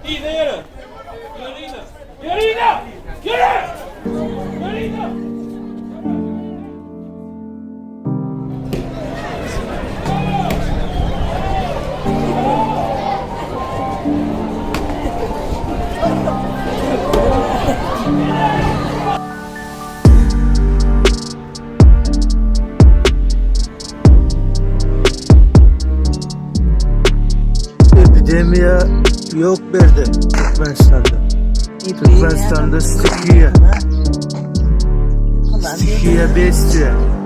Yza ýöre. Ýöre yza. Ýöre yza. Ýöre. Ýöre yza. Epidemiýa ýok berde Türkmenistanda. Türkmenistanda stihiýa. Stihiýa bestiýa.